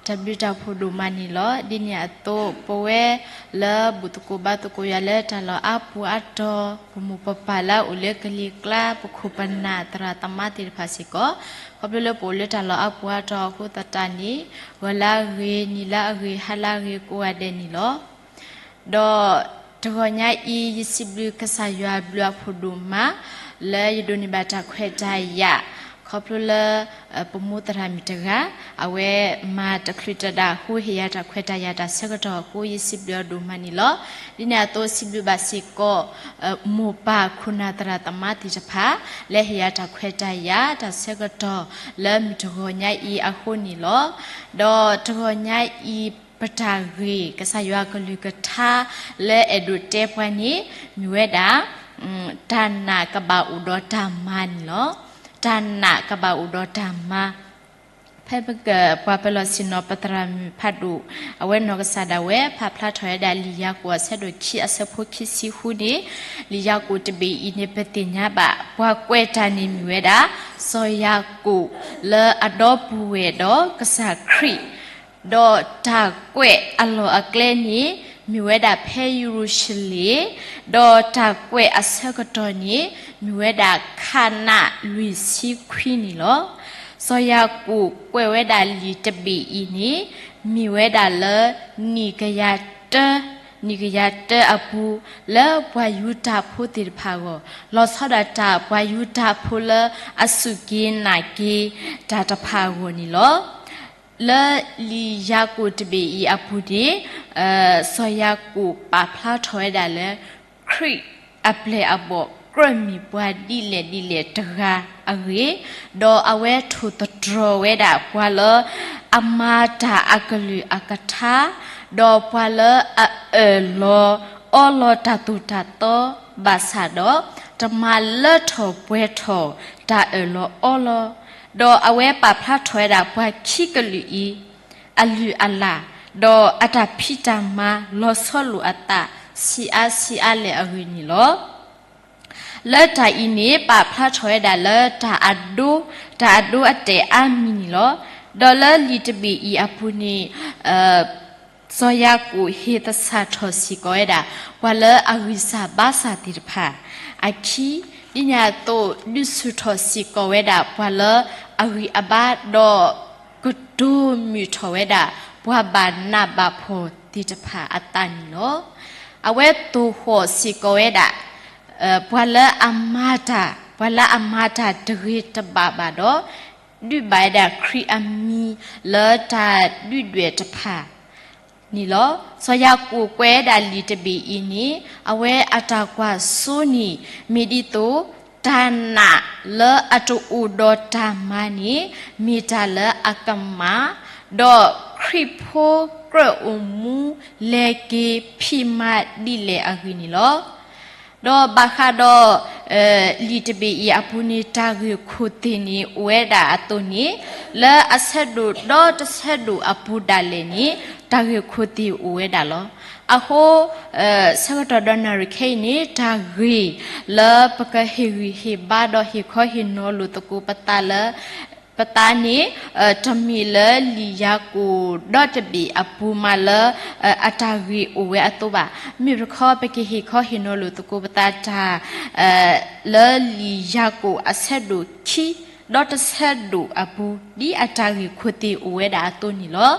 တၢ်ဘျုးတၢ်ဖှိၣ်ဒိၣ်မးန့ၣ်လီၤ. ဒ်န့ၣ်အသိး ပဝဲလၢဘူၣ်သကိးဘါသကိးယွၤလၢတၢ်လီၢ်အါပူၤအါတီၤ ပမိၢ်ပပၢ်လၢအအိၣ်လၢကလံၤကျါ ပခိၣ်ပနၢ်သရၣ်သမါသ့ၣ်တဖၣ်စ့ၢ်ကီး, ခီဖျိလၢပအိၣ်လၢတၢ်လီၢ်အါပူၤအါတီၤအဃိသတးန့ၣ် ဂီၤလၢအဂ့ၤ နံၤလၢအဂ့ၤ ဟါလၢအဂ့ၤ ကိးဂၤဒဲးန့ၣ်လီၤ. ဒီးတဂီၤညါအံၤ ယစံးဘျုးကစၢ်ယွၤဘျုးအဖှိၣ်ဒိၣ်မး လၢယဒိးန့ၢ်ဘၣ်တၢ်ခွဲးတၢ်ယာ် ခီဖျိလၢ ပမိၢ်သရၣ်မုၣ်တဂၤ အဝဲမၤတချုးတဒါအဃိ ဟ့ၣ်ယၤတၢ်ခွဲးတၢ်ယာ်တၢ်ဆၢကတီၢ်အဃိ ယစံးဘျုးအီၤဒိၣ်မးန့ၣ်လီၤ. ဒ်န့ၣ်အသိးစံးဘျုးဘၣ်စ့ၢ်ကီး မိၢ်ပၢ်ခိၣ်နၢ်သရၣ်သမါသ့ၣ်တဖၣ် လၢဟ့ၣ်ယၤတၢ်ခွဲးတၢ်ယာ်တၢ်ဆၢကတီၢ် လၢမုၢ်တဂီၤညါအံၤအဃိန့ၣ်လီၤ. ဒီးတဂီၤညါအံၤ ပတၢ်ဂ့ၢ် ကစၢ်ယွၤကလုၢ်ကထါ လၢအဲၣ်ဒိးတဲပှၤန့ၣ် မ့ၢ်ဝဲဒၣ် တၢ်နာ်ကဘၣ်အိၣ်ဒီးတၢ်မၤန့ၣ်လီၤ. တၢ်နာ်ကဘၣ်အိၣ်ဒီးတၢ်မၤ ဖဲပကပှၤပၢၤလီၢ်ဆ့ၣ်နီၤ ပသရၣ်မုၣ်ဖးဒိၣ် အဝဲနီၢ်ကစၢ်ဒၣ်ဝဲ ပာ်ဖျါထီၣ်ဝဲဒၣ်လံာ်ယၤကိာ်အဆၢဒိၣ်ခံအဆၢဖိခံဆံဃုန့ၣ်, လံာ်ယၤကိာ်တဘ့ၣ်အံၤန့ၣ် ပသ့ၣ်ညါဘၣ် ပှၤကွဲးတၢ်န့ၣ်မ့ၢ်ဝဲဒၣ် စီၤယၤကိာ်လၢအဒီပုၢ်ဝဲၢ်ဒီးကစၢ်ခရံာ် ဒီးတၢ်ကွဲးအလီၢ်အကျဲန့ၣ် မ့ၢ်ဝဲဒၣ်ဖဲယရူၤၡလ့ၣ်, ဒီးတၢ်ကွဲးအဆၢကတီၢ်န့ၣ် မ့ၢ်ဝဲဒၣ်ခးနးလွံၢ်ဆံခွံန့ၣ်လီၤ. စီၤယၤကိာ်ကွဲးဝဲဒၣ်လံာ်တဘ့ၣ်အံၤန့ၣ် မ့ၢ်ဝဲဒၣ်လၢ နံၣ်ကယၤတၢ, နံၣ်ကယၤတၢအပူၤ လၢပှၤယူဒၤဖိသ့ၣ်တဖၣ်အဂီၢ်, လီၤဆီဒၣ်တၢ်ပှၤယူဒၤဖိလၢအစူၢ်က့ၤနာ်က့ၤတၢ်တဖၣ်အဂီၢ်န့ၣ်လီၤ. လၢလံာ်ယၤကိာ်တဘ့ၣ်အံၤအပူၤန့ၣ် စီၤယၤကိာ်ပာ်ဖျါထီၣ်ဝဲဒၣ်လၢ ခရံာ်အပျဲၢ်အဘီၣ်ကြၢးမ့ၢ်ပှၤဒ်လဲၣ်ဒ်လဲၣ်တဂၤအဂ့ၢ်, ဒီးအဝဲထိၣ်သတြီၤဝဲဒၣ်ပှၤလၢအမၤတၢ်အကလုၢ်အကထါ, ဒီးပှၤလၢအအၢၣ်လီၤအီလီၤတၢ်သိၣ်တၢ်သီဘၣ်ဆၣ်ဒီး တမၤလၢထီၣ်ပှဲၤထီၣ်တၢ်အၢၣ်လီၤအီလီၤ, ဒီးအဝဲပာ်ဖျါထီၣ်ဝဲဒၣ်ပှၤခံကလုာ်အံၤ အလုၢ်အလၢ်, ဒီးအတၢ်ဖံးတၢ်မၤလီၤဆီလိာ်အသး ဆံးအါဆံးအါလဲၣ်အဂ့ၢ်န့ၣ်လီၤ. လၢတၢ်အံၤန့ၣ် ပာ်ဖျါထီၣ်ဝဲဒၣ်လၢတၢ်အဒိ, တၢ်အဒိအတဲာ်အါမံၤန့ၣ်လီၤ. ဒီးလၢလံာ်တဘ့ၣ်အံၤအပူၤန့ၣ် စီၤယၤကိာ်ဟ့ၣ်သဆၣ်ထီၣ်စ့ၢ်ကီးဝဲဒၣ် ပှၤလၢအဂံၢ်စၢ်ဘါစၢ်သ့ၣ်တဖၣ်အခံ, ဒ်န့ၣ်အသိး ဒုးဆူၣ်ထီၣ်စ့ၢ်ကီးဝဲဒၣ် ပှၤလၢအဂံၢ်အဘါဒီး ကတိၤမုာ်ထီၣ်ဝဲဒၣ် ပှၤဘၣ်နးဘၣ်ဖှီၣ်သ့ၣ်တဖၣ်အသးန့ၣ်လီၤ. အဝဲသိၣ်ဃီၣ်စ့ၢ်ကီးဝဲဒၣ် ပှၤလၢအမၤတၢ်, ပှၤလၢအမၤတၢ်တဂ့ၤတဘၣ်ဘၣ်ဒီး ဒုးဘၣ်ဝဲဒၣ်ခရံာ်အမံၤလၢတၢ်ဒုၣ်ဒွဲၣ်တဖၣ်န့ၣ်လီၤ. စီၤယၤကိာ်ကွဲးဝဲဒၣ်လံာ်တဘ့ၣ်အံၤန့ၣ် အဝဲအတၢ်ကွၢ်စိန့ၣ် မ့ၢ်ဒ်သိး တၢ်နာ်လၢအတအိၣ်ဒီးတၢ်မၤန့ၣ် မ့ၢ်တၢ်လၢအကမၣ်, ဒီးခရံာ်ဖိကြၢးအိၣ်မူလဲၤက့ၤဖံးမၤဒ်လဲၣ်အဂ့ၢ်န့ၣ်လီၤ. ဒီးဘၣ်ဃးဒီး လံာ်တဘ့ၣ်အံၤအပူၤန့ၣ် တၢ်ဂ့ၢ်ခိၣ်သ့ၣ်န့ၣ်အိၣ်ဝဲဒၣ်အသိးန့ၣ်, လၢအဆၢဒိၣ်ဒီတဆၢဒိၣ်အပူၤဒၣ်လဲာ်န့ၣ် တၢ်ဂ့ၢ်ခိၣ်သ့ၣ်အိၣ်ဝဲဒၣ်လီၤ. အဃိ ဆၢကတီၢ်ဒီးနၣ်ရံၣ်ခဲအံၤန့ၣ် တၢ်ဂ့ၢ်လၢပကဟ့ၣ်ဂံၢ်ဟ့ၣ်ဘါဒီးဟ့ၣ်ခီဟ့ၣ်နီၤလိာ်သကိးပသးလၢ ပသးန့ၣ် တမ့ၢ်လၢလံာ်ယၤကိာ်ဒီတဘ့ၣ်အပူၤမးလၢ အတၢ်ဂ့ၢ်အိၣ်ဝဲအသိးဘၣ်. မ့ၢ်တခီ ပကဟ့ၣ်ခီဟ့ၣ်နီၤလိာ်သကိးပသးတၢ် လၢလံာ်ယၤကိာ်အဆၢဒိၣ်ခံ ဒီတဆၢဒိၣ်အပူၤ ဒ်အတၢ်ဂ့ၢ်ခိၣ်သ့ၣ်အိၣ်ဝဲဒၣ်အသိးန့ၣ်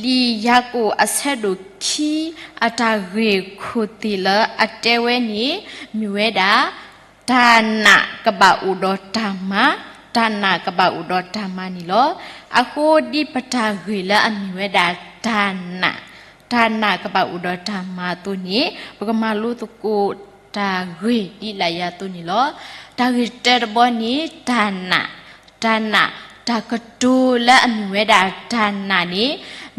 လီၤ. လံာ်ယၤကိာ်အဆၢဒိၣ်ခံ အတၢ်ဂ့ၢ်ခိၣ်သ့ၣ်လၢအတဲဝဲန့ၣ် မ့ၢ်ဝဲဒၣ် တၢ်နာ်ကဘၣ်အိၣ်ဒီးတၢ်မၤ, တၢ်နာ်ကဘၣ်အိၣ်ဒီးတၢ်မၤန့ၣ်လီၤ. အဃိဒ်ပတၢ်ဂ့ၢ်လၢအမ့ၢ်ဝဲဒၣ်တၢ်နာ်, တၢ်နာ်ကဘၣ်အိၣ်ဒီးတၢ်မၤအသိးန့ၣ် ပကမၤလိသကိးတၢ်ဂ့ၢ်ဒ်လၢယၤအသိးန့ၣ်လီၤ. တၢ်ဂ့ၢ်တၢတဘီန့ၣ် တၢ်နာ်, တၢ်နာ်, တၢ်ကတိၤလၢအမ့ၢ်ဝဲဒၣ်တၢ်နာ်န့ၣ်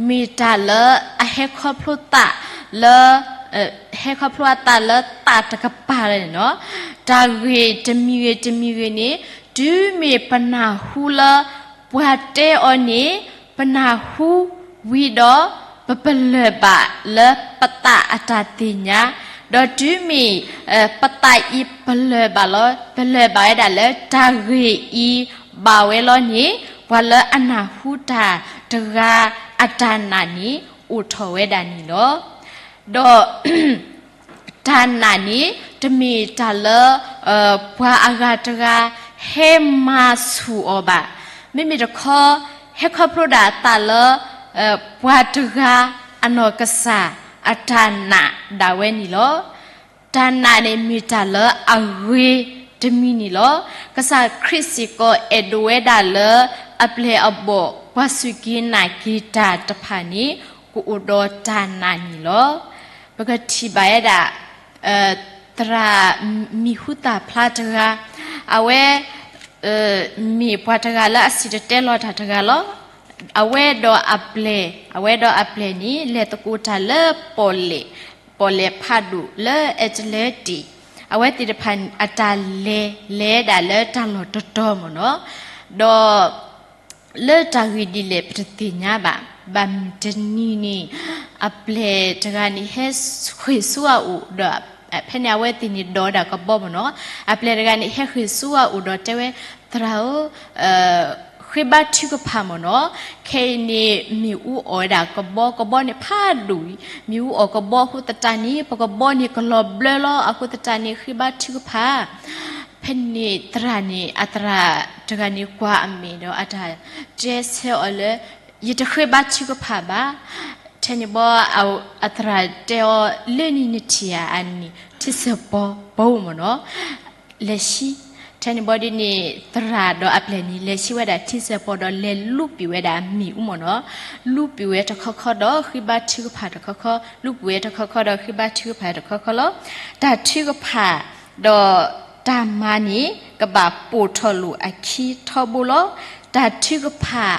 မ့ၢ်တၢ်လၢအဟဲခီဖျိသးလၢ ဟဲခီဖျိအသးလၢသးတကပၤလၢာ်န့ၣ်လီၤ. တၢ်ဂ့ၢ်တမံၤဂ့ၤတမံၤဂ့ၤန့ၣ် တုၤမ့ၢ်ပနၢ်ဟူလၢ ပှၤတဲအီၤန့ၣ် ပနၢ်ဟူဝံၤဒီး ပပလၢၢ်ဘၣ်လၢပသးအတၢ်သ့ၣ်ညါ, ဒီးတုၤမ့ၢ် ပသးအံၤပလၢၢ်ဘၣ်လီၤ, ပလၢၢ်ဘၣ်ဝဲဒၣ်လၢတၢ်ဂ့ၢ်အံၤဘၣ်ဝဲလီၤန့ၣ် ပှၤလၢအနၢ်ဟူတၢ် တဂၤအတၢ်နာ်န့ၣ် အိၣ်ထီၣ်ဝဲဒၣ်န့ၣ်လီၤ. ဒီး တၢ်နာ်န့ၣ် တမ့ၢ်တၢ်လၢ ပှၤအဂၤတဂၤ ဟဲမၤဆူၣ်အီၤဘၣ်. မ့မ့ၢ်တခီ ဟဲခီဖျိဒၣ်အသးလၢ ပှၤတဂၤအနီၢ်ကစၢ်အတၢ်နာ်ဒၣ်ဝဲန့ၣ်လီၤ. တၢ်နာ်န့ၣ်မ့ၢ်တၢ်လၢအဂ့ၤတမံၤန့ၣ်လီၤ. ကစၢ်ခရံာ်စ့ၢ်ကီးအဲၣ်ဒိးဝဲဒၣ်လၢ အပျဲၢ်အဘီၣ် ပှၤစူၢ်က့ၤနာ်က့ၤတၢ်တဖၣ်န့ၣ် ကအိၣ်ဒီးတၢ်နာ်န့ၣ်လီၤ. ပကထံၣ်ဘၣ်ဝဲဒၣ် သရၣ်မံၤဟူသၣ်ဖျါတဂၤ, အဝဲ မ့ၢ်ပှၤတဂၤလၢအစံၣ်တဲၤတဲလီၤတၢ်တဂၤလီၤ. အဝဲဒီးအပျဲၢ်, အဝဲဒီးအပျဲၢ်န့ၣ် လဲၤသကိးတၢ်လၢပီၣ်လဲၣ်, ပီၣ်လဲၣ်ဖးဒိၣ်လၢ Atlantic, အဝဲသ့ၣ်တဖၣ်အတၢ်လဲၤ လဲၤဒၣ်လၢတၢ်လီၢ်တတီၤမ့ၢ်နီၤ, ဒီး လၢတၢ်ဂ့ၢ်ဒ်လဲၣ်ပတသ့ၣ်ညါဘၣ်. ဘၣ်မုၢ်တနံၤန့ၣ် အပျဲၢ်တဂၤန့ၣ်ဟဲဃ့ၢ်ဆူအအိၣ်ဒီး ဖဲန့ၣ်အဝဲသ့ၣ်န့ၣ်ဒိးဝဲဒၣ်ကဘီမ့ၢ်နီၤ, အပျဲၢ်တဂၤန့ၣ်ဟဲဃ့ၢ်ဆူအအိၣ်ဒီးတဲဝဲ, သရၣ်ဧၢ, ဃ့ဘါထုကဖၣ်မ့ၢ်နီၤ, ခဲအံၤန့ၣ်မ့ၣ်အူအီၣ်ဝဲဒၣ်ကဘီ, ကဘီန့ၣ်ဖးဒိၣ်အံၤ, မ့ၣ်အူအီၣ်ကဘီအဃိသတးန့ၣ် ပကဘီန့ၣ်ကလီၤဘျၢလီၤ, အဃိသတးန့ၣ် ဃ့ဘါထုကဖၣ် ဖဲန့ၣ်သရၣ်န့ၣ် အသရၣ်တဂၤန့ၣ်ကွၢ်အမဲာ်ဒီးအတၢ်တဲဆၢအီၤလၢ, ယတဃ့ဘါထုကဖၣ်ဘၣ်. ထဲန့ၣ်ဘီ အသရၣ်တဲအီၤလၢန့ၣ်နထံၣ်ဧါ, အန့ၣ်ထံစၢၢ်ပီၤပီၤမ့ၢ်နီၤ, လဲၤဆံ. ထဲန့ၣ်ဘီဒ်န့ၣ် သရၣ်ဒီးအပျဲၢ်န့ၣ် လဲၤဆံဝဲဒၣ်ထံစၢၢ်ပီၤဒီးလဲၤလူပံာ်ဝဲဒၣ်မ့ၣ်အူမ့ၢ်နီၤ, လူပံာ်ဝဲတခီခီဒီးဃ့ဘါထုကဖၣ်တခီခီ, လူပံာ်ဝဲတခီခီဒီး ဃ့ဘါထုကဖၣ်တခီခီလီၤ. တၢ်ထုကဖၣ် ဒီးတၢ်မၤန့ၣ် ကဘၣ်ပိာ်ထီၣ်လိာ်အခံထီဘိလီၤ. တၢ်ထုကဖၣ်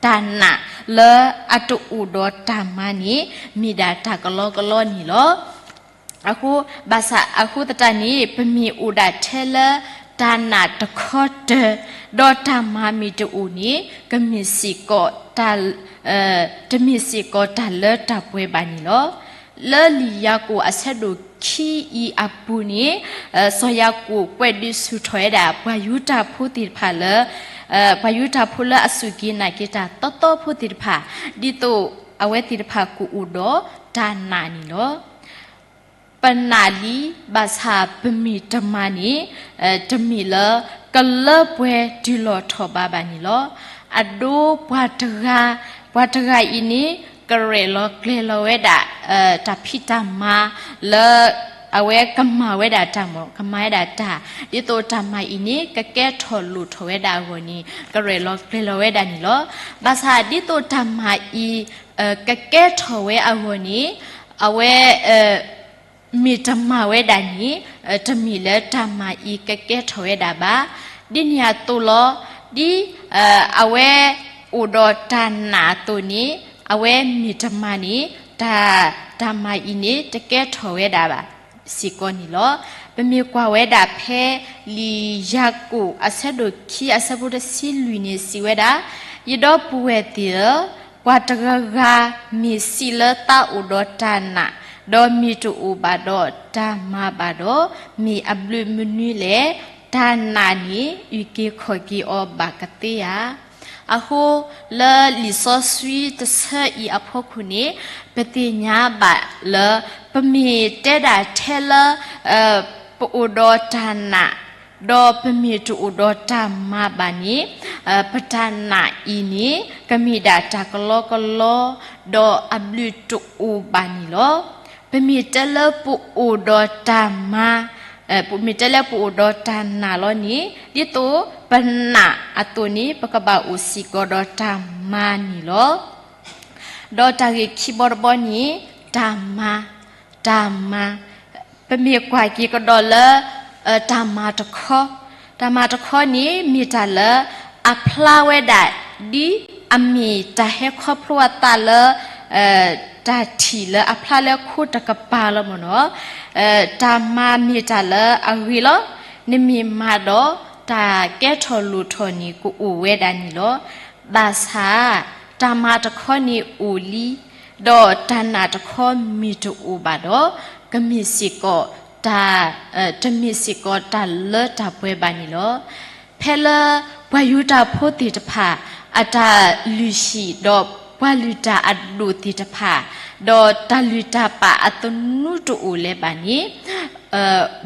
တၢ်နာ်လၢအတအိၣ်ဒီးတၢ်မၤန့ၣ် မ့ၢ်ဒၣ်တၢ်ကလီကလီန့ၣ်လီၤ. အဃိ ဘၣ်ဆၣ်အဃိသတးန့ၣ် ပမ့ၢ်အိၣ်ဒၣ်ထဲလၢတၢ်နာ်တခီတၢၤ, ဒီးတၢ်မၤမ့ၢ်တအိၣ်န့ၣ် ကမ့ၢ်စ့ၢ်ကီး တမ့ၢ်စ့ၢ်ကီးတၢ်လၢတၢ်ပှဲၤဘၣ်န့ၣ်လီၤ. လၢလံာ်ယၤကိာ်အဆၢဒိၣ်ခံအံၤအပူၤန့ၣ် စီၤယၤကိာ်ကွဲးဒုးဆူၣ်ထီၣ်ဝဲဒၣ် ပှၤယူဒၤဖိသ့ၣ်တဖၣ်လၢ ပှၤယူဒၤဖိလၢအစူၢ်က့ၤနာ်က့ၤတၢ်သီသီဖိသ့ၣ်တဖၣ် ဒ်သိးအဝဲသ့ၣ်တဖၣ်ကအိၣ်ဒီးတၢ်နာ်န့ၣ်လီၤ. ပနာ်လံ ဘၣ်ဆၣ်ပမ့ၢ်တမၤန့ၣ် တမ့ၢ်လၢကလၢပှဲၤတုၤလီၤထီၣ်ဘးဘၣ်န့ၣ်လီၤ. အဒိပှၤတဂၤ, ပှၤတဂၤအံၤန့ၣ် ကရဲၣ်လီၤကျဲၤလီၤဝဲဒၣ် တၢ်ဖံးတၢ်မၤလၢ အဝဲကမၤဝဲဒၣ်တၢ်မ့ၢ် ကမၤဝဲဒၣ်တၢ် ဒ်သိးတၢ်မၤအံၤန့ၣ် ကကဲထီၣ်လိာ်ထီၣ်ဝဲဒၣ်အဂီၢ်န့ၣ် ကရဲၣ်လီၤကျဲၤလီၤဝဲဒၣ်န့ၣ်လီၤ. ဘၣ်ဆၣ်ဒ်သိးတၢ်မၤအံၤ ကကဲထီၣ်ဝဲအဂီၢ်န့ၣ် အဝဲ မ့ၢ်တမၤဝဲဒၣ်န့ၣ် တမ့ၢ်လၢတၢ်မၤအံၤကကဲထီၣ်ဝဲဒၣ်ဘၣ်. ဒ်န့ၣ်အသိးလီၤ. ဒ်အဝဲအိၣ်ဒီးတၢ်နာ်အသိးန့ၣ် အဝဲမ့ၢ်တမၤန့ၣ် တၢ်, တၢ်မၤအံၤန့ၣ် တကဲထီၣ်ဝဲဒၣ်ဘၣ်စ့ၢ်ကီးန့ၣ်လီၤ. ပမ့ၢ်ကွၢ်ဝဲဒၣ်ဖဲလံာ်ယၤကိာ်အဆၢဒိၣ်ခံအဆၢဖိတဆံလွံၢ်န့ၣ်စံးဝဲဒၣ်, ယဒီပုၢ်ဝဲၢ်သ့ၣ်ဧၢ, ပှၤတဂၤဂၤမ့ၢ်စံးလၢသးအိၣ်ဒီးတၢ်နာ်, ဒီးမ့ၢ်တအိၣ်ဘၣ်ဒီးတၢ်မၤဘၣ်ဒီး, မ့ၢ်အဘျုးမနုၤလဲၣ်. တၢ်နာ်န့ၣ် အုၣ်က့ၤခီၣ်က့ၤအီၤဘၣ်ကသ့ဧါ. အဃိလၢလံာ်စီဆှံတဆၢအံၤအဖီခိၣ်န့ၣ် ပသ့ၣ်ညါဘၣ်လၢ ပမ့ၢ်တဲဒၣ်ထဲလၢ ပအိၣ်ဒီးတၢ်နာ်, ဒီးပမ့ၢ်တအိၣ်ဒီးတၢ်မၤဘၣ်န့ၣ် ပတၢ်နာ်အံၤန့ၣ် ကမ့ၢ်ဒၣ်တၢ်ကလီကလီ, ဒီးအဘျုးတအိၣ်ဘၣ်န့ၣ်လီၤ. ပမ့ၢ်တဲလၢပအိၣ်ဒီးတၢ်မၤ, ပမ့ၢ်တဲလၢပအိၣ်ဒီးတၢ်နာ်လီၤန့ၣ် ဒ်သိးပနာ်အသိးန့ၣ် ပကဘၣ်အိၣ်စ့ၢ်ကီးဒီးတၢ်မၤန့ၣ်လီၤ. ဒီးတၢ်ဂ့ၢ်ခံဘီတဘီန့ၣ် တၢ်မၤ, တၢ်မၤ, ပမ့ၢ်ကွၢ်က့ၤကဒီးလၢ တၢ်မၤတခီ, တၢ်မၤတခီန့ၣ် မ့ၢ်တၢ်လၢအဖျါဝဲဒၣ် ဒ်အမ့ၢ်တၢ်ဟဲခီဖျိအသးလၢ တၢ်ထံၣ်လၢအဖျါလၢခိတကပၤလီၤမ့ၢ်နီၤ. တၢ်မၤမ့ၢ်တၢ်လၢအဂ့ၤလီၤ. နမ့ၢ်မၤဒီး တၢ်ကဲထီၣ်လိၣ်ထီၣ်န့ၣ် ကအိၣ်ဝဲဒၣ်န့ၣ်လီၤ. ဘၣ်ဆၣ် တၢ်မၤတခီန့ၣ်အိၣ်လံ, ဒီးတၢ်နာ်တခီမ့ၢ်တအိၣ်ဘၣ်ဒီး ကမ့ၢ်စ့ၢ်ကီးတၢ်, တမ့ၢ်စ့ၢ်ကီးတၢ်လၢတၢ်ပှဲၤဘၣ်န့ၣ်လီၤ. ဖဲလၢပှၤယူဒၤဖိသ့ၣ်တဖၣ် အတၢ်လုၢ်ဟံၣ်ဒီးပှၤလုၢ်တၢ်အဒိၣ်သ့ၣ်တဖၣ်, ဒီးတၢ်လုၢ်တၢ်ပာ်အသနူတအိၣ်လၢၤဘၣ်န့ၣ်,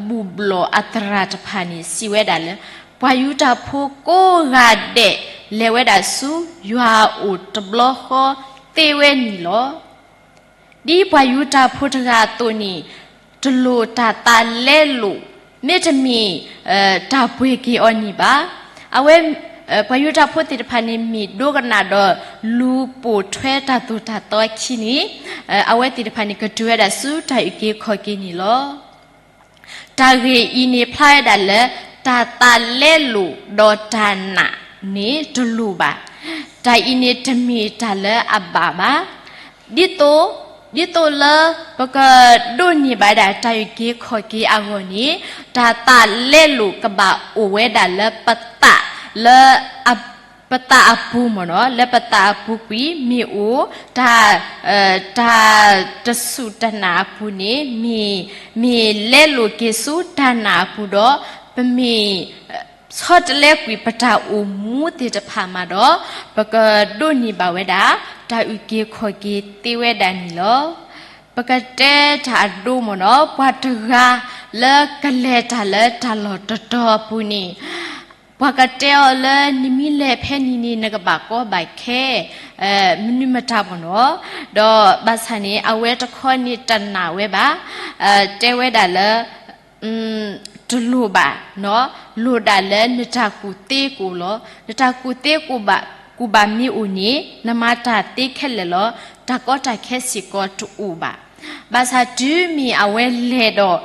ဘူၣ်ဘျီၣ်အသရၣ်တဖၣ်န့ၣ် စံးဝဲဒၣ်လၢ ပှၤယူဒၤဖိကိးဂၤဒဲး လဲၤဝဲဒၣ်ဆူယွၤအအိၣ်တဘျီဃီသ့ဝဲန့ၣ်လီၤ. ဒ်ပှၤယူဒၤဖိတဂၤအသိးန့ၣ်, တလိၣ်တၢ်သးလဲလိာ်, မ့တမ့ၢ် တၢ်ပှ့ၤက့ၤအီၤန့ၣ်ဘၣ်. အဝဲ ပှၤယူဒၤဖိသ့ၣ်တဖၣ်န့ၣ် မ့ၢ်ဒိကနၣ်ဒီးလူၤပိာ်ထွဲတၢ်သိၣ်တၢ်သီအခံန့ၣ်, အဝဲသ့ၣ်တဖၣ်န့ၣ် ကတုၤဝဲဒၣ်ဆူတၢ်အုၣ်က့ၤခီၣ်က့ၤန့ၣ်လီၤ. တၢ်ဂ့ၢ်အံၤန့ၣ်ဖျါဝဲဒၣ်လၢ တၢ်သးလဲလိာ်ဒီးတၢ်နာ်န့ၣ်တလိၣ်ဘၣ်. တၢ်အံၤန့ၣ်တမ့ၢ်တၢ်လၢအဘၣ်ဘၣ်. ဒ်သိး, ဒ်သိးလၢပကဒိးန့ၢ်ဘၣ်ဒၣ်တၢ်အုၣ်က့ၤခီၣ်က့ၤအဂီၢ်န့ၣ်, တၢ်သးလဲလိာ်ကဘၣ်အိၣ်ဝဲဒၣ်လၢပသး, လၢ ပသးအပူၤမ့ၢ်နီၤ, လၢပသးအပူၤကွံာ် မ့ၢ်အိၣ် တၢ်, တၢ်တစူၢ်တနာ်အပူၤန့ၣ်, မ့ၢ်, မ့ၢ်လဲလိာ်က့ၤဆူတၢ်နာ်အပူၤဒီး, ပမ့ၢ်ဆီတလဲကွံာ်ပတၢ်အိၣ်မူသ့ၣ်တဖၣ်မးဒီး, ပကဒိးန့ၢ်ဘၣ်ဝဲဒၣ် တၢ်အုၣ်က့ၤခီၣ်က့ၤသ့ဝဲဒၣ်န့ၣ်လီၤ. ပကတဲတၢ်အဒိမ့ၢ်နီၤ, ပှၤတဂၤလၢကလဲၤတၢ်လၢတၢ်လီၢ်တတီၤအပူၤန့ၣ်, ပှၤကတဲအီၤလၢ နမ့ၢ်လဲၤဖဲန့ၣ်န့ၣ် နကဘၣ်ကီဘၣ်ခဲ မနုၤမတၤမ့ၢ်နီၤ, ဒီးဘၣ်ဆၣ်န့ၣ် အဝဲတခီန့ၣ်တနာ်ဝဲဘၣ်, တဲဝဲဒၣ်လၢ တလိၣ်ဘၣ်, လိၣ်ဒၣ်လၢနတၢ်ကူၣ်သ့ကအိၣ်လီၤ. နတၢ်ကူၣ်သ့ကူၣ်ဘၣ်မ့ၢ်အိၣ်န့ၣ် နမၤတၢ်သ့ခဲလၢာ်လီၤ. တၢ်ကီတၢ်ခဲစ့ၢ်ကီးတအိၣ်ဘၣ်. ဘၣ်ဆၣ်တုၤမ့ၢ်အဝဲလဲၤဒီး,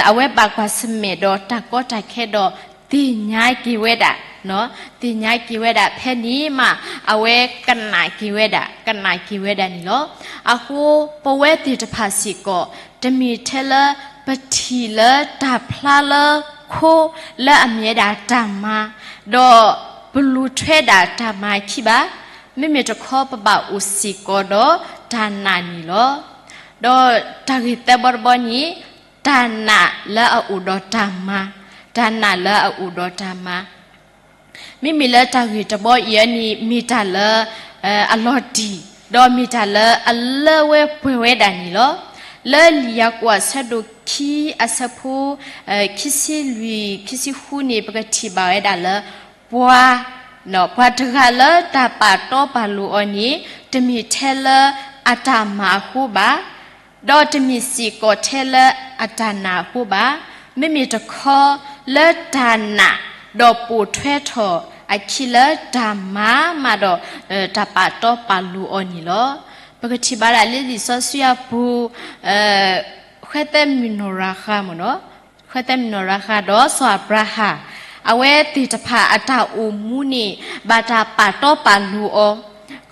အဝဲဘၣ်ကွၢ်ဆၢၣ်မဲာ်ဒီးတၢ်ကီတၢ်ခဲဒီး သ့ၣ်ညါက့ၤဝဲဒၣ်, သ့ၣ်ညါက့ၤဝဲဒၣ်ဖဲန့ၣ်မး အဝဲကနၣ်က့ၤဝဲဒၣ်, ကနၣ်က့ၤဝဲဒၣ်န့ၣ်လီၤ. အဃိပဝဲသ့ၣ်တဖၣ်စ့ၢ်ကီး တမ့ၢ်ထဲလၢပထံၣ်လၢတၢ်ဖျါလၢခိလၢအမ့ၢ်ဝဲဒၣ်တၢ်မၤ, ဒီးပလူၤထွဲဒၣ်တၢ်မၤအခံဘၣ်. မ့မ့ၢ်တခီပဘၣ်အိၣ်စ့ၢ်ကီးဒီးတၢ်နာ်န့ၣ်လီၤ. ဒီးတၢ်ဂ့ၢ်သၢဘီတဘီန့ၣ်, တၢ်နာ်လၢအအိၣ်ဒီးတၢ်မၤ, တၢ်နာ်လၢအအိၣ်ဒီးတၢ်မၤ မ့မ့ၢ်လၢတၢ်ဂ့ၢ်တဘီအံၤန့ၣ် မ့ၢ်တၢ်လၢအလီၤတံၢ်, ဒီးမ့ၢ်တၢ်လၢအလၢဝဲပှဲၤဝဲဒၣ်န့ၣ်လီၤ. လၢလံာ်ယၤကိာ်အဆၢဒိၣ်ခံအဆၢဖိ ခံဆံလွံၢ် ခံဆံဃုန့ၣ် ပကထံၣ်ဘၣ်ဝဲဒၣ်လၢ ပှၤ ပှၤတဂၤလၢတၢ်ပာ်တီပာ်လိၤအီၤန့ၣ် တမ့ၢ်ထဲလၢအတၢ်မၤအဃိဘၣ်, ဒီးတမ့ၢ်စ့ၢ်ကီးထဲလၢအတၢ်နာ်အဃိဘၣ်. မ့မ့ၢ်တခီလၢတၢ်နာ် ဒီးပိာ်ထွဲထီၣ်အခံလၢတၢ်မၤမးဒီး တၢ်ပာ်တီပာ်လိၤအီၤန့ၣ်လီၤ. ပကထံၣ်ဘၣ်ဒၣ်လၢလံာ်စီဆှံအပူၤ ဃဲသဲမုၣ်နီၢ်ရၤဃါမ့ၢ်နီၤ, ဃဲသဲမုၣ်နီၢ်ရၤဃါဒီးစီၤအၤဘြၤဟၣ်, အဝဲသ့ၣ်တဖၣ်အတၢ်အိၣ်မူန့ၣ် ဘၣ်တၢ်ပာ်တီပာ်လိၤအီၤ,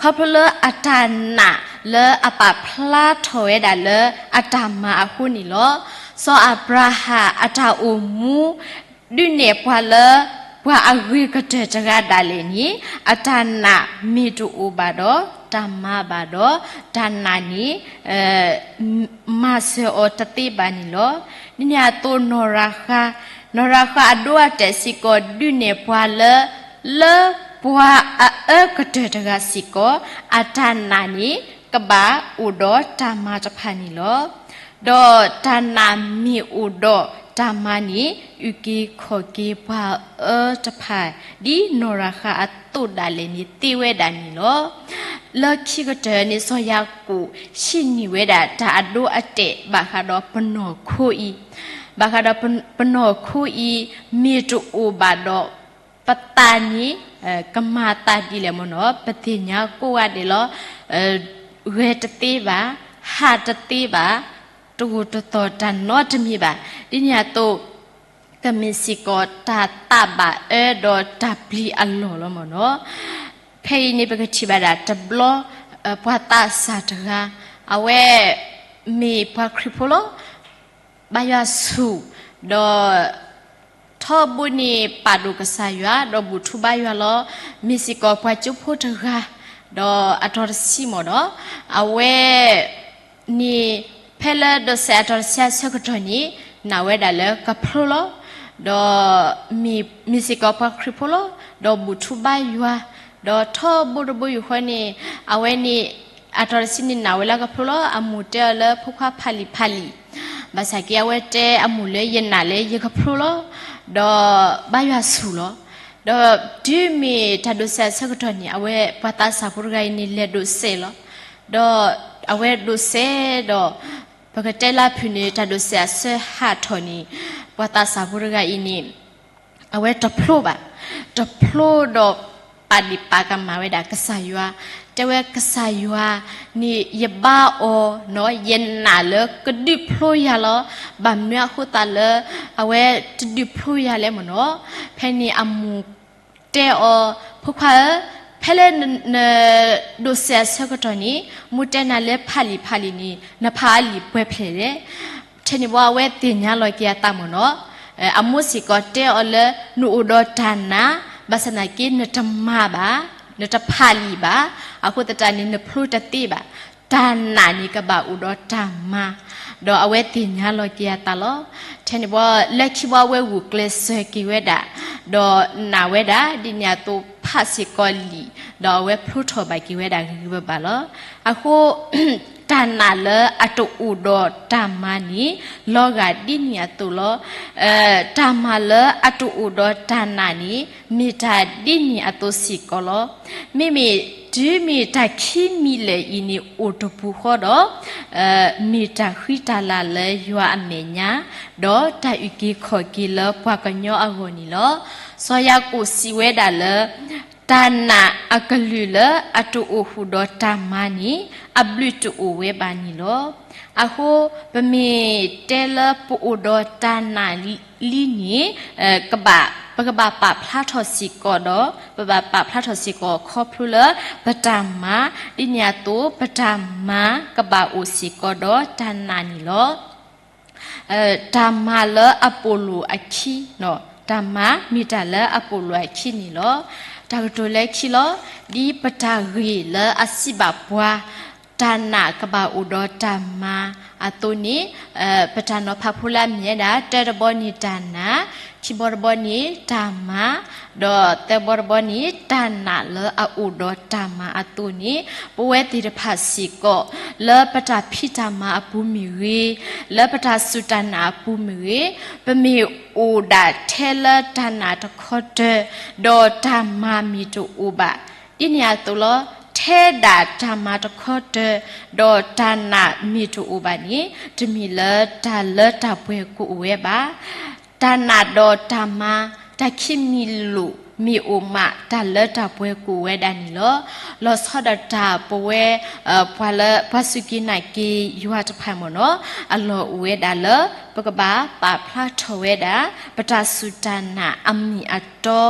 ခီဖျိလၢအတၢ်နာ်လၢအပာ်ဖျါထီၣ်ဝဲဒၣ်လၢအတၢ်မၤအဃိန့ၣ်လီၤ. စီၤအၤဘြၤဟၣ်အတၢ်အိၣ်မူ ဒုးနဲၣ်ပှၤလၢ ပှၤအဂ့ၤကတၢၢ်တဂၤဒၣ်လဲာ်န့ၣ် အတၢ်နာ်မ့ၢ်တအိၣ်ဘၣ်ဒီး တၢ်မၤဘၣ်ဒီး တၢ်နာ်န့ၣ် မၤစၢၤအီၤတသ့ဘၣ်န့ၣ်လီၤ. ဒ်န့ၣ်အသိးနီၢ်ရၤဃါ, နီၢ်ရၤဃါအဒိအတဲာ်စ့ၢ်ကီး ဒုးနဲၣ်ပှၤလၢ လၢပှၤအအၢကတၢၢ်တဂၤစ့ၢ်ကီး အတၢ်နာ်န့ၣ် ကဘၣ်အိၣ်ဒီးတၢ်မၤတဖၣ်န့ၣ်လီၤ. ဒီးတၢ်နာ်မ့ၢ်အိၣ်ဒီးတၢ်မၤန့ၣ် အုၣ်က့ၤခီၣ်က့ၤပှၤအအၢတဖၣ် ဒ်နီၢ်ရၤဃါအသိးဒၣ်လဲာ်န့ၣ်သ့ဝဲဒၣ်န့ၣ်လီၤ. လၢခံကတၢၢ်န့ၣ် စီၤယၤကိာ်ဟံးန့ၢ်ဝဲဒၣ်တၢ်အဒိအတဲာ်ဘၣ်ဃးဒီးပနီၢ်ခိအံၤ, ဘၣ်ဃးဒီးပနီၢ်ခိအံၤ မ့ၢ်တအိၣ်ဘၣ်ဒီး ပသးန့ၣ် ကမၤသးဒ်လဲၣ်မ့ၢ်နီၤ, ပသ့ၣ်ညါကိးဂၤဒဲးလီၤ. ဂဲၤတသ့ဘၣ်, ဟးတသ့ဘၣ်, တဂိာ်တသီၣ်တၢ်နီတမံၤဘၣ်. ဒ်န့ၣ်အသိး ကမ့ၢ်စ့ၢ်ကီးတၢ်သးဘၣ်အၢဒီးတၢ်ပျံၤအလီၢ်လီၤမ့ၢ်နီၤ. ဖဲအံၤန့ၣ် ပကထံၣ်ဘၣ်ဒၣ်တဘျီ ပှၤသးစၢ်တဂၤ, အဝဲမ့ၢ်ပှၤခရံာ်ဖိလီၤ. ဘါယွၤဆူၣ်, ဒီး ထီဘိန့ၣ်ပာ်ဒိၣ်ကစၢ်ယွၤ ဒီးဘူၣ်ထီၣ်ဘါယွၤလီၤ. မ့ၢ်စ့ၢ်ကီးပှၤကၠိဖိတဂၤ, ဒီးအတီၤတဆံမ့ၢ်နီၤ, အဝဲန့ၣ် ဖဲလၢဒိးစဲးအတီၤတဆံအဆၢကတီၢ်န့ၣ် နာ်ဝဲဒၣ်လၢကဖျိလီၤ. ဒီး မ့ၢ်စ့ၢ်ကီးပှၤခရံာ်ဖိလီၤ. ဒီးဘူၣ်ထီၣ်ဘါယွၤ ဒီးထီဘိတဘိယူၢ်ဃီန့ၣ် အဝဲန့ၣ် အတီၤတဆံန့ၣ်နာ်ဝဲလၢကဖျိလီၤ. အမိၢ်တဲအီၤလၢဖိခွါဖးလံာ်ဖးလံာ်, ဘၣ်ဆၣ်က့အဝဲတဲအမိၢ်လၢယနာ်လၢယကဖျိလီၤ. ဒီးဘါယွၤဆူၣ်လီၤ. ဒီးတုၤမ့ၢ်တၢ်ဒိးစဲးအဆၢကတီၢ်န့ၣ် အဝဲပှၤသးစၢ်ဖိတဂၤအံၤန့ၣ် လဲၤဒိးစဲးလီၤ. ဒီးအဝဲဒိးစဲးဒီး ပကတဲလၢဖုၣ်န့ၣ် တၢ်ဒိးစဲးအဆၢဟးထီၣ်န့ၣ် ပှၤသးစၢ်ဖိတဂၤအံၤန့ၣ် အဝဲတဖျိဘၣ်. တဖျိဒီးပာ်ဒံးပာ်ကမၣ်ဝဲဒၣ်ကစၢ်ယွၤ, တဲဝဲကစၢ်ယွၤန့ၣ် ယဘါအီၤနီၤ ယနာ်လၢကဒုးဖျိယၤလီၤ. ဘၣ်မနုၤအဃိသတးလၢ အဝဲတဒုးဖျိယၤလဲၣ်မ့ၢ်နီၤ. ဖဲန့ၣ်အမိၢ်တဲအီၤ, ဖိခွါဧၢ, ဖဲလၢနဒိးစဲးအဆၢကတီၢ်န့ၣ် မိၢ်တဲနၤလၢဖးလံာ်ဖးလံာ်န့ၣ် နဖးအလံာ်ပှဲၤဖျဲးလဲၣ်. ထဲန့ၣ်ဘီအဝဲသ့ၣ်ညါလီၤက့ၤအသးမ့ၢ်နီၤ. အမိၢ်စ့ၢ်ကီးတဲအီၤလၢ နအိၣ်ဒီးတၢ်နာ်, ဘၣ်ဆၣ်သနာ်က့ နတမၤဘၣ်, နတဖးလံာ်ဘၣ်, အဃိသတးန့ၣ် နဖျိတသ့ဘၣ်. တၢ်နာ်န့ၣ်ကဘၣ်အိၣ်ဒီးတၢ်မၤ, ဒီးအဝဲသ့ၣ်ညါလီၤက့ၤအသးလီၤ. ထဲန့ၣ်ဘီ လၢခံဘီအဝဲဂုာ်ကျဲးစၢးက့ၤဝဲဒၣ်, ဒီးနာ်ဝဲဒၣ် ဒ်န့ၣ်အသိးဖးစ့ၢ်ကီးလံာ်, ဒီးအဝဲဖျိထီၣ်ဘၣ်က့ၤဝဲဒၣ်ဂ့ၤဂ့ၤဘၣ်ဘၣ်လီၤ. အဃိ တၢ်နာ်လၢအတအိၣ်ဒီးတၢ်မၤန့ၣ် လီၤဂာ်ဒ်န့ၣ်အသိးလီၤ. တၢ်မၤလၢအတအိၣ်ဒီးတၢ်နာ်န့ၣ် မ့ၢ်တၢ်ဒ်န့ၣ်အသိးစ့ၢ်ကီးလီၤ. မ့မ့ၢ်တုၤမ့ၢ်တၢ်ခံမံၤလၢာ်အံၤန့ၣ်အိၣ်တပူၤဃီဒီး မ့ၢ်တၢ်ဃံတၢ်လၤလၢယွၤအမဲာ်ညါ, ဒီးတၢ်အုၣ်က့ၤခီၣ်က့ၤလၢပှၤကညီအဂီၢ်န့ၣ်လီၤ. စီၤယၤကိာ်စံးဝဲဒၣ်လၢ တၢ်နာ်အကလုာ်လၢအတအိၣ်ဃုာ်ဒီးတၢ်မၤန့ၣ် အဘျုးတအိၣ်ဝဲဘၣ်န့ၣ်လီၤ. အဃိ ပမ့ၢ်တဲလၢပအိၣ်ဒီးတၢ်နာ်လံန့ၣ် ကဘၣ် ပကဘၣ်ပာ်ဖျါထီၣ်စ့ၢ်ကီးဒီး ပဘၣ်ပာ်ဖျါထီၣ်စ့ၢ်ကီးခီဖျိလၢပတၢ်မၤ, ဒ်န့ၣ်အသိး ပတၢ်မၤကဘၣ်အိၣ်စ့ၢ်ကီးဒီးတၢ်နာ်န့ၣ်လီၤ. တၢ်မၤလၢအပိာ်လိာ်အခံ, တၢ်မၤမ့ၢ်တၢ်လၢအပိာ်လိာ်အခံန့ၣ်လီၤ. တၢ်ကတိၤလၢခံလီၤ. ဒ်ပတၢ်ဂ့ၢ်လၢအစံးဘၣ်ပှၤ, တၢ်နာ်ကဘၣ်အိၣ်ဒီးတၢ်မၤအသိးန့ၣ် ပတၢ်နီၤဖးဖိလၢအမ့ၢ်ဝဲဒၣ် တၢတဘီန့ၣ်တၢ်နာ်, ခံဘီတဘီန့ၣ်တၢ်မၤ, ဒီးသၢဘီတဘီန့ၣ် တၢ်နာ်လၢအအိၣ်ဒီးတၢ်မၤအသိးန့ၣ် ပဝဲသ့ၣ်တဖၣ်စ့ၢ်ကီး လၢပတၢ်ဖံးတၢ်မၤအပူၤမ့ၢ်ဂ့ၤ, လၢပတၢ်စူၢ်တၢ်နာ်အပူၤမ့ၢ်ဂ့ၤ, ပမ့ၢ်အိၣ်ဒၣ်ထဲလၢတၢ်နာ်တခီတၢၤ, ဒီးတၢ်မၤမ့ၢ်တအိၣ်ဘၣ်, ဒ်န့ၣ်အသိးလီၤ. ထဲဒၣ်တၢ်မၤတခီတၢၤ, ဒီးတၢ်နာ်မ့ၢ်တအိၣ်ဘၣ်န့ၣ် တမ့ၢ်လၢတၢ်လၢတၢ်ပှဲၤကအိၣ်ဝဲဘၣ်. တၢ်နာ်ဒီးတၢ်မၤ တၢ်ခံမံၤလိာ်မ့ၢ်အိၣ်မး တၢ်လၢတၢ်ပှဲၤကအိၣ်ဝဲဒၣ်န့ၣ်လီၤ. လီၤဆီဒၣ်တၢ်ပဝဲ ပှၤလၢ ပှၤစူၢ်က့ၤနာ်က့ၤယွၤတဖၣ်မ့ၢ်နီၤ အလီၢ်အိၣ်ဝဲဒၣ်လၢ ပကဘၣ်ပာ်ဖျါထီၣ်ဝဲဒၣ် ပတၢ်စူၢ်တၢ်နာ်အမ့ၢ်အတီ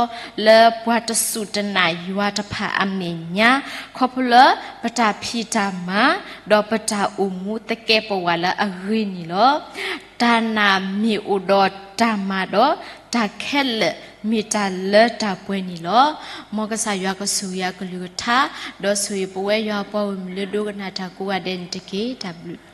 လၢပှၤတစူၢ်တနာ်ယွၤတဖၣ်အမဲာ်ညါ ခီဖျိလၢပတၢ်ဖံးတၢ်မၤ ဒီးပတၢ်အိၣ်မူသကဲးပဝးလၢအဂ့ၤန့ၣ်လီၤ. တၢ်နာ်မ့ၢ်အိၣ်ဒီးတၢ်မၤဒီး တၢ်ခဲလၢာ်မ့ၢ်တၢ်လၢတၢ်ပှဲၤန့ၣ်လီၤ. မ်ကစၢ်ယွၤကဆိၣ်ဂ့ၤအကလုၢ်ကထါ ဒီးဆိၣ်ဂ့ၤပဝဲယွၤအပှၤဂီၢ်မုၢ်လၢဒိကနၣ်တၢ်ကိးဂၤဒဲးန့ၣ်တက့ၢ်. တၢ်ဘျုး